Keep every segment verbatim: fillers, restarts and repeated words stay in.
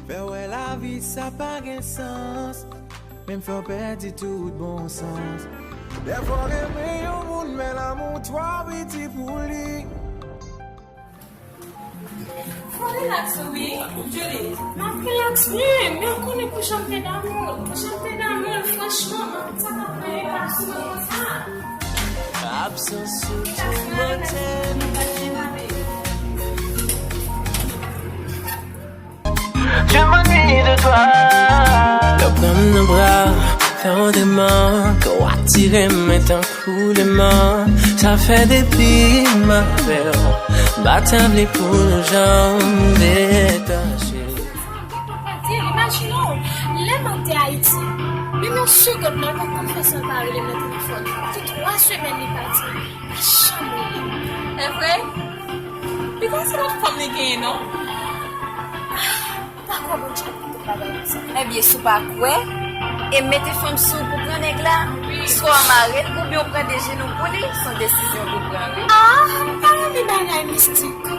Fè w wè lavi sa pa gen sans, menm fè w pèdi tout bon sans. Dèfwa w renmen yon moun, men lanmou twò piti pou li. Fò w rilaks wi, Julie. M ap rilaks wi, men ou konnen pou jan m te damou l, pou jan m te damou l, franchman, sa t ap pran enpak sou mwen konsa. Absans ou toumante m. Je m'ennuie de toi. Lè w pran m nan bra, fè yon demann, kò w atire m, men tankou leman, sa fè depi m avè w, m pa t vle pou nou janm detache. Sa gen konpati, imajine w, lè m te Ayiti, menm yon segonn, m pa t konn fè san l pa rele m nan telefòn. Gen twa semèn li pati, li pa janm rele m. E vre? Piga se lòt fanm li genyen non. Pa kwè Bondye ap kite bagay konsa. Ebyen, si w pa kwè, e mete fanm sou w pou pran nèg la, swa w mare l oubyen w pran de jenou pou li, se yon desizyon pou w pran wi. Ah, m pa renmen bagay mistik.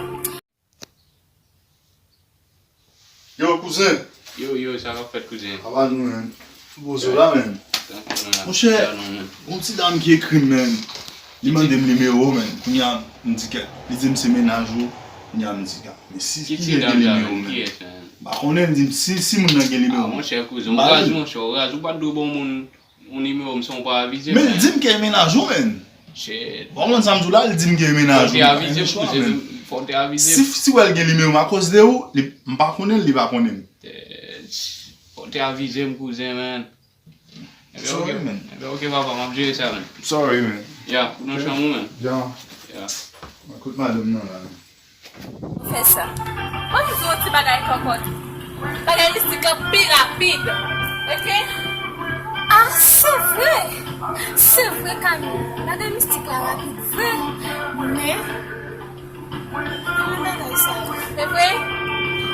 Yo, kouzen. Yo, yo, sa k ap fèt, kouzen? Apa nou, menn? Poze w la, menn. Monchè, gon ti dam ki ekri m, menn. Li mande m nimewo w, menn. Kounye a, m di kèt. Li di m se mennaj ou. Kounye a, m di, men si ki nèg gen nimewo m, menn? M pa konnen, m di, si, si moun nan gen nimewo m. Ah, monchè, kouzen, ou raz, monchè, ou raz. Ou pa t dwe ba yon moun yon nimewo m san w pa avize m. Men l di m ke e mennaj ou, menn. Shit. Ou konprann sa m di w la, l di m ke e mennaj ou. Fò w te avize m, kouzen, fò w te avize m. Si, si w wè l gen nimewo m akoz de ou, li, m pa konnen l, li pa konnen m. Shit. Fò w te avize m, kouzen, menn. Sorry, man. Enben, oke, papa, m ap jere sa, man. Sorry, man. Ya, ou nan chanm ou, man. Ya. Ya. Mwen kout madanm nan la, man. Fè sa. Ban m di w yon ti bagay kòkòt. Bagay mistik lan pi rapid. Oke? Ah, se vre! Se vre, Kami. Bagay mistik la rapid vre. Men, Se vre?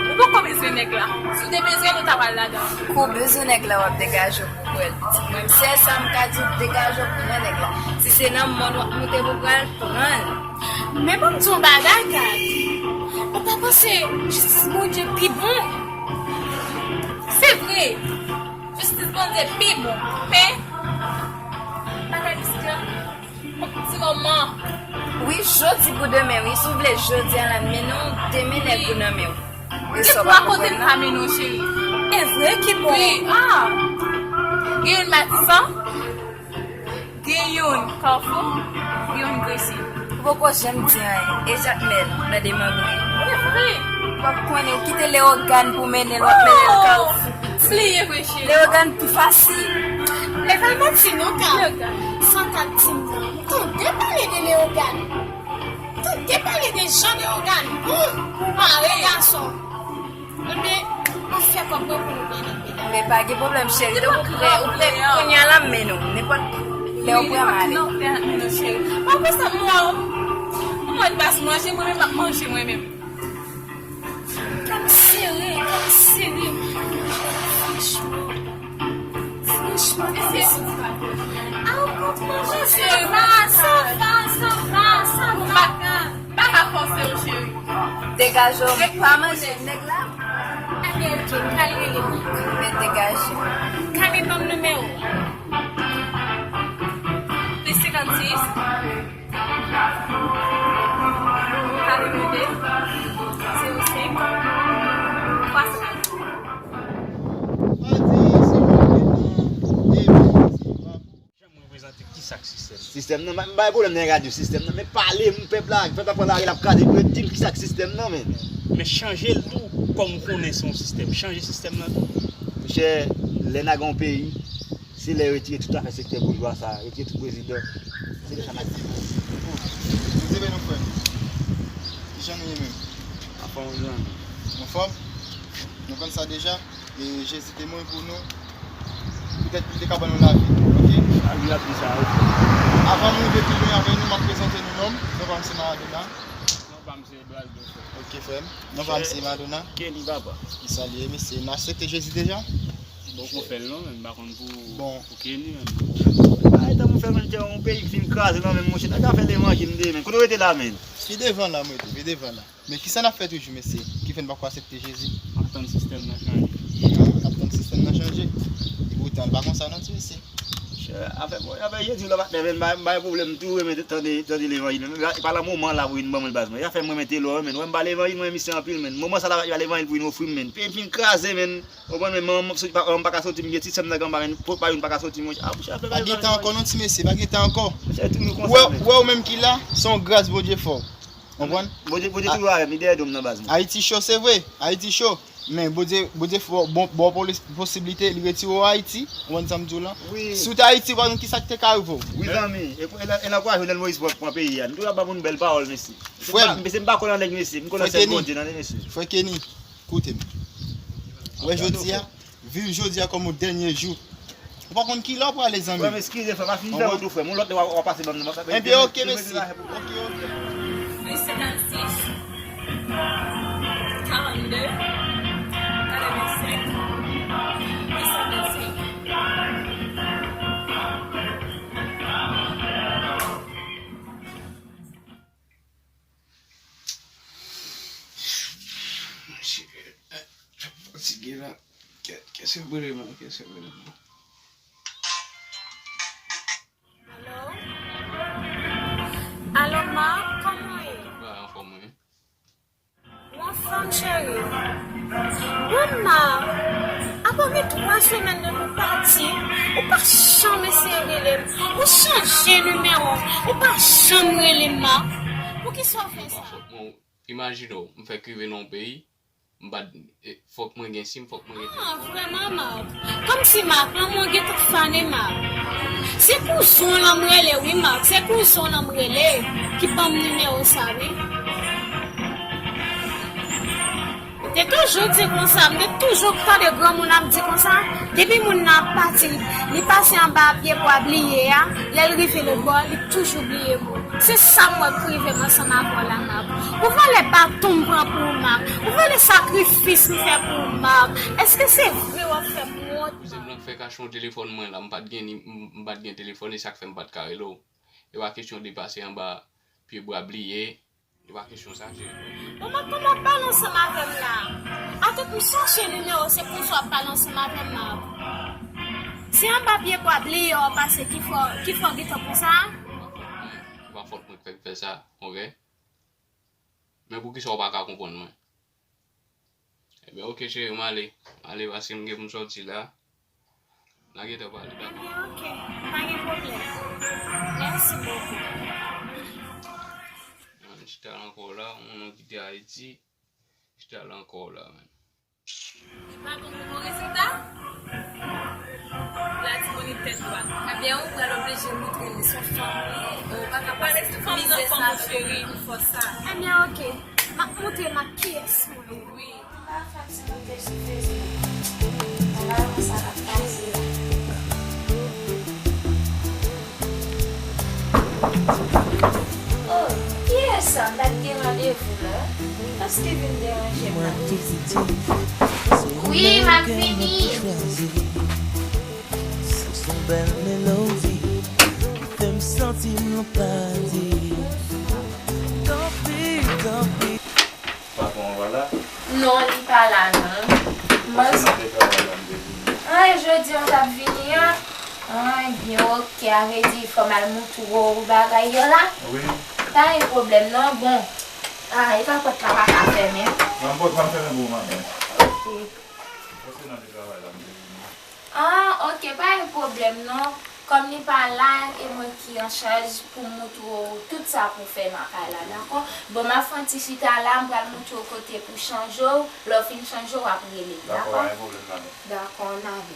Ou poko bezwen nèg la. Si w te bezwen l, ou ta pral ladan. Kou w bezwen nèg la, w ap degaje w pou w pran l. Mwen, sèl sa m ka di w, degaje w pou pran nèg la. Si se nan mòn w ap moute pou w pran l, pran l. Men ban m di w yon bagay, Gad. Ou pa panse jistis Bondye pi bon? Se vre. Jistis Bondye pi bon. Men, bagay mistik la. Ti manman. Wi, jodi pou demen, wi. Si w vle jodi a la, m mennen w, demen nèg ou nan men w. E sa w pa konprann nan? Kote m ka mennen w, cheri? E vre ki bon. Wi, ah. Gen youn Matisan, gen youn Kafou, gen youn Gresi. Ou poko janm di anyen. E Jakmèl nan demanbre. E vre. W ap konnen, ou kite Leyogàn pou mennen l, w ap mennen l Kafou. Bliye vre, cheri. Leyogàn pi fasil. E pa manti non, Ka. Sa w t ap di m nan. M tande pale de Leyogàn. M tande pale de jan Leyogàn bon pou mare gason. Ebyen, m ap fè kòb mwen pou nou mennen, medam. Men pa gen pwoblèm, cheri. Depi w prè, ou prè kounye a la, m mennen w. Nenpòt lè ou prè, m ale. Non, fè ak nou non, cheri. Pa konsa, m wè w. M wè w ap manje, mwen menm m ap manje mwen menm. Kè m sere, kè m sere. Franchman. Franchman, kè m sere. Ah, ou konprann, cheri. Sa va, sa va, sa va, sa va. M pa ka fòse w, cheri. Degaje w, pa manje nèg la. Ebyen, oke, m pral rele Mik. Men degaje. Kami, ban m nimewo. Plis senkannsis. Kare mande, zewo senk, twa san. Janm reprezante kisa k sistèm? Sistèm nan, m bay pwoblèm nan radyo sistèm nan, men pale, m pèp la, pèp la pran lari, l ap kraze, di m kisa k sistèm nan, men. Men chanje l tou, kòm ou konnen se yon sistèm, chanje sistèm nan tou. Monchè, lè n a gen yon peyi, se lè yo retire tout afè sektè boujwa sa, retire tout prezidan. Se lè sa n ap di. Kote nou, frè m? Kijan nou ye menm? Anfòm, zanmi. Anfòm? Nou konn sa deja. E Jezi te mouri pou nou. Poutèt pou l te ka ban nou lavi. Oke? Lavi ap di sa, wi. Avan nou rive pi lwen avè nou, m ap prezante nou non m. Non pa m se Maradona. Non pa m se Eduardo, frè. Oke, frè m. Non pa m se Madonna. Kenny, papa. Kisa l ye, mesye? Nou aksepte Jezi deja? Bon, ou fè l non, men m pa konn pou, bon, pou Kenny menm. Ay, tann ou fè, men, yon peyi k fin kraze nan men m, monchè, nèg ap fè levanjil de men. Kote w rete la, men? Se devan la, m rete, se devan la. Men kisa n ap fè toujou, mesye, ki fè n pako aksepte Jezi? Ap tann sistèm nan chanje. Ap tann sistèm nan chanje. Epoutan, l pa konsa non, ti mesye. Chè, afè, bon, afè Jezi la, patnè, men, m bay pwoblèm tou, men, tande, tande levanjil, men, e pa nan moman la pou vin ban mwen l, baz mwen. Afè m, mwen, men, te lò, men, wè, m pa levanjil, mwen, misye anpil, men. Moman sa la, pa levanjil pou vin ofri m, men. Peyi m fin kraze, men. Ou konprann, men, manman m soti pa, manman m pa ka soti, m gen ti sè m nan anba, men, pa youn pa ka soti, monchè. Ah, monchè, afè pa gen tan ankò non, ti mesye, pa gen tan ankò. Monchè, toujou konsa, men. Ou wè, ou menm ki la, se yon gras Bondye fè w. Konprann? Bondye, Bondye toujou avè m, li dèyè do m nan, baz mwen. Ayiti cho, se vre. Ayiti cho. Men Bondye, Bondye fè w bon, bon posiblite, li retire w Ayiti. Ou konprann sa m di w lan? Wi. Si w te Ayiti, ou pa konn kisa ki te ka rive w. Wi, zanmi. E, e, e ankouraje Jovenel Moïse pran, pran peyi a. Nou toujou ap ba moun bèl pawòl, mesye. Frè m. Mesye, m pa kwè nan nèg, mesye. M kwè nan sèl Bondye, nan mesye. Frè Kenny, koute m. Wè, jodi a, viv jodi a kòm yon dènye jou. Ou pa konn kilè w prale, zanmi. Frè m, eskize, frè m, pa fin fè wout ou, frè m. Yon lòt lè w a, w a pase ban m nan. Ebyen, oke, mesye. Oke, oke. Huit cinquante-six, quarante-deux, quatre-vingt-cinq, huit cent vingt-cinq. Monchè, fatige la. Kè, kè se brele mwen, kè se brele mwen. Alo? Alo, Marc, kòman w ye? Mwen anfòm, wi. Ou anfòm, cheri? Bon, Marc, apa gen twa semèn de nou pati, ou pa janm eseye rele m. Ou chanje nimewo m, ou pa janm rele m, Marc. Poukisa w fè sa? Imajine w, m fèk rive nan yon peyi, m pa t, e, fòk mwen gen sim, fòk mwen gen telefòn. Ah, vrèman, Marc. Kòmsi, Marc, lanmou an gentan fane, Marc. Se kouzen w lan m rele, wi, Marc. Se kouzen w lan m rele ki ban m nimewo sa, wi. M te toujou di konsa, m te toujou tande granmoun ap di konsa, depi moun nan ap pati, li pase anba pye bwa bliye a, lè l rive lòtbò, li toujou bliye moun. Se sa m wè k rive m ansanm avè w la, Marc. Ou vale baton m pran pou ou, Marc. Ou vale sakrifis m fè pou ou, Marc. Èske se vre w ap fè m wont? Kouzen m nan k fèk achte yon telefòn mwen la, m pa t gen ni, m, m pa t gen telefòn, e sa k fè m pa t ka rele w. E pa kesyon de pase anba pye bwa bliye, e pa kesyon sa, cheri. Bon, Marc, kòman w ap pale ansanm avè m la? Atank m chache nimewo, se konsa w ap pale ansanm avè m, Marc. Se anba pye bwa bliye w pase ki fè w, ki fè w gentan konsa? Mwen, se pa fòt mwen k fèk fè sa, oke? Men poukisa w pa ka konprann mwen? Ebyen, oke, cheri, m ale. M ale, paske m gen pou m sòti la. N a gentan pale, dakò? Ebyen, oke. Pa gen pwoblèm. Mèsi bokou. An, chita la ankò la, moun nan kite Ayiti. Chita la ankò la, men. Li pa gon bon rezilta? La di moun li tèt dwat. Ebyen, ou pral oblije moutre li se yon fanm li ye. Ou pa ka pase tout mizè sa sou li pou fòs sa. Ebyen, oke. M ap moutre l ak kiyès mwen ye. Wi. M pa fatige sou Facebook. Ala wè sa k ap pase la. Oh, kiyès sa? M pa t gen randevou la. Èske vin deranje m nan? Wi, m ap vini. Sa se yon bèl melodi ki fè m santi m nan padi. Tanpri, tanpri. Patwon an pa la? Non, li pa la non. M panse. Paske m te travay la, m te vini. An, e jodi a w t ap vini an? An, ebyen, oke, a vle di fò m al moutre w bagay yo la? Wi. Pa gen pwoblèm non, bon. A, e pa pòt la pa ka fèmen? Nan pòt pa fèmen pou w, maten. Oke. Paske nan te travay la, m te vini. Ah, oke, pa gen pwoblèm non. Kòm li pa la, e mwen ki an chaj pou m moutre w tout sa pou fè nan kay la, dakò? Bon, m ap fè yon ti chita la, m pral moutre w kote pou chanje w. Lè w fin chanje w, w ap rele m, dakò? Dakò, pa gen pwoblèm, madanm. Dakò, n ale.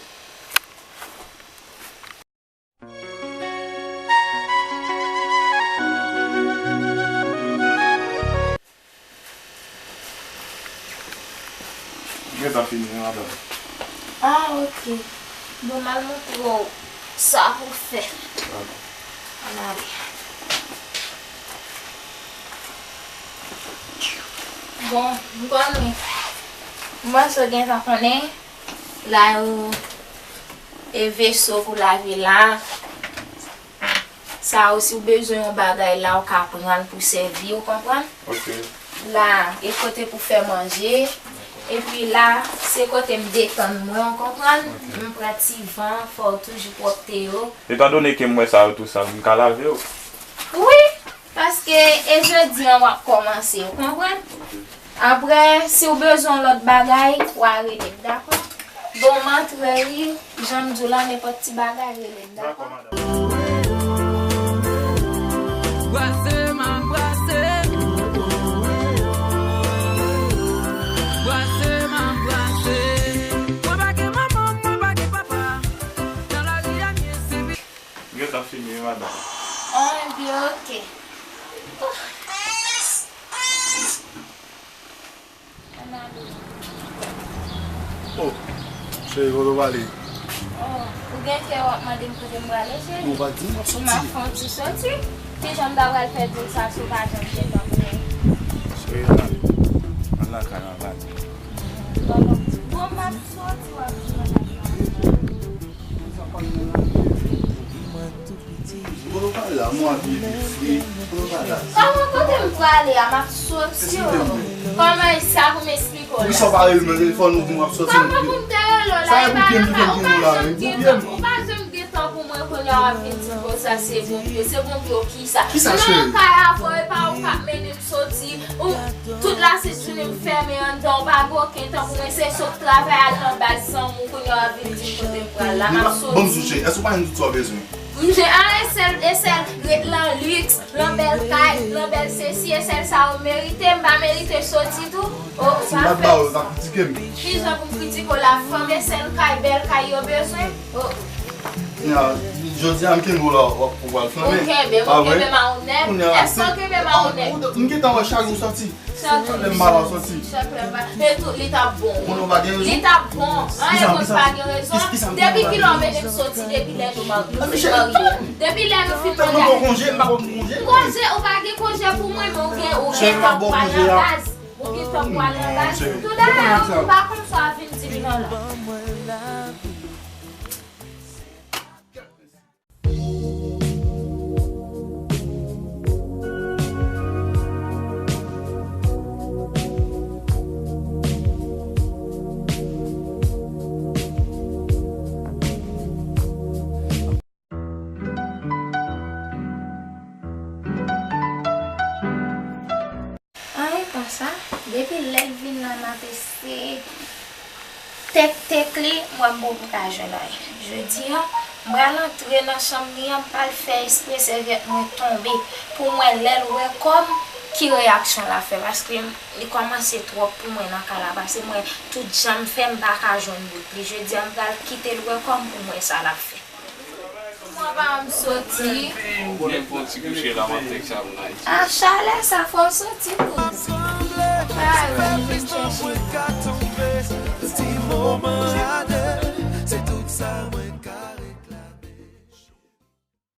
Gentan fini wi, madanm. Ah, oke. Bon, m al moutre w sa pou fè. Dakò. Ann ale. Bon, m konnen. M panse w gentan konnen. La yo, E veso pou lave la. Sa yo, si w bezwen yon bagay la, w ka pran l pou sèvi, w konprann? Ok. La, e kote pou fè manje. Epi la, se kote m detann mwen, w konprann? Ok. M pran ti van, fò w toujou pwòpte yo. Etandone ke m wè sa yo tou sal, m ka lave yo? Wi, paske e jodi an w ap kòmanse, w konprann? Ok. Apre, si w bezwen yon lòt bagay, w a rele m, dakò? Bon, m antre wi, jan m di w la, nenpòt ti bagay, rele m, dakò? Dakò, madanm. Brase, m ap brase. Brase, m ap brase. Mwen pa gen manman, mwen pa gen papa. Nan lari a, m ye sibi. Gentan fini, wi, madanm. An, ebyen, oke. Ann ale. Oh, cheri, kote w prale? Oh, ou gen kè w ap mande m kote m prale, cheri? Non, w pa di m w ap soti. M ap fè yon ti soti. Kijan m ta pral fè di w sa si w pa janm gen tan pou mwen? Cheri, ann ale. Ann lakay la, ann ale. Bon, m ap soti, w ap jwenn ann lakay la. Kote w prale la? Mwen abiye pi fre. Kote w prale la? Kòman kote m prale a? M ap soti, o. Kòman e sa pou m eksplike w la? Poukisa w pa rele m nan telefòn ou di m w ap soti? Kòman pou m te rele w la? E pa nòmal, ou pa janm gen tan, ou pa janm gen tan pou mwen kounye a w ap vin di m konsa se bonpyo, se bonpyo kisa? Kisa, cheri? M nan kay avè w, e pa ou k ap mennen m soti. Ou, tout lasent jounen m fèmen anndan, ou pa gen okenn tan pou mwen, se sot travay al nan baz zanmi w, kounye a w ap vin di m kote m pral la, m ap soti. Ban m di w, cheri, èske w pa jwenn tout sa w bezwen? M jwenn, a, e sèl, e sèl ret nan liks, nan bèl kay, nan bèl sesi, e sèl sa ou merite, m pa merite soti tou? O, ou pa fè sa. Si m pa t ba w, w t ap kritike m. Kijan pou m kritike w la, fanm, e sèl kay, bèl kay yo bezwen? O. Kounye a, jodi a, m kenbe w la, w ap, ou pral flannen. Ou kenbe m, ou kenbe m a ou nèt. Èske w kenbe m a ou nèt? M gentan wè chak jou w soti. Chak lè m pa la w soti. Chak lè m pa. Men tou, li t ap bon. Konnen w pa gen rezon. Li t ap bon. Anyen moun pa gen rezon. Depi kilè w mete m soti, depi lè nou ma-, nou fin marye? Depi lè nou fin marye? Mwen konje, m pa konn konje. Konje, ou pa gen konje pou mwen, men ou gen, ou gen tan pou al nan baz. Ou gen tan pou al nan baz. Tout dayè, ou pa konn sa w ap vin di m nan la. Anyen pa sa, depi lè l vin la, m ap eseye tèk tèk li, m wè m poko ka jwenn anyen. Jodi a, m pral antre nan chanm li an, m pral fè espre sèvyèt mwen tonbe pou m wè lè l wè kò m, ki reyaksyon l ap fè, paske m, li kòmanse twòp pou mwen nan kay la, paske mwen, tout jan m fè, m pa ka jwenn bout li. Jodi a, m pral kite l wè kò m pou m wè sa l ap fè. Mwen pa janm soti. Ou byen pran ti kouche la, m ap tèks avè w nan Ayiti. A chalè sa, fò w soti tou.